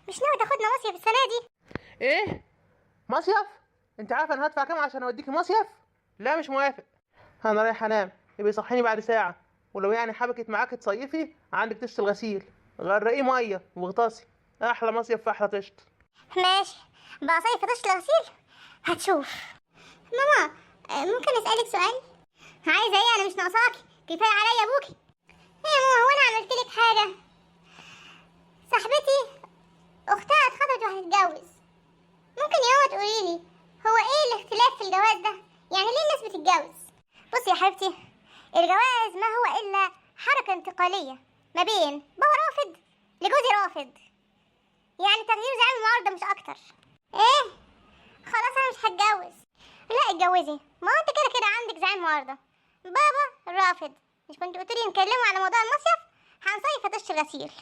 مش ناوي تاخدنا مصيف السنة دي؟ ايه مصيف؟ انت عارفه انا هدفع كام عشان اوديكي مصيف؟ لا مش موافق، انا رايح انام، يبقى يصحيني بعد ساعة. ولو يعني حبكت معاك تصيفي، عندك طشت الغسيل، غرقيه مية واغطسي، احلى مصيف في احلى طشت. ماشي بقى، صيف في طشت الغسيل هتشوف. ماما ممكن اسالك سؤال؟ عايزه ايه؟ انا مش ناقصاكي، كفاية عليا ابوكي. ايه يا ماما، هو انا عملت لك حاجة؟ صاحبتي اختها اتخطبت وهتتجوز، ممكن يا ماما تقولي لي هو ايه الاختلاف في الجواز ده؟ يعني ليه الناس بتتجوز؟ بصي يا حبيبتي، الجواز ما هو الا حركة انتقالية ما بين بابا رافض لجوزي رافض، يعني تغيير زعيم المعارضة مش اكتر. ايه خلاص انا مش هتجوز. لا اتجوزي، ما هو انت كده كده عندك زعيم معارضة، بابا رافض. مش كنت قلتلي نكلمه على موضوع المصيف؟ هنصيف في طش الغسيل.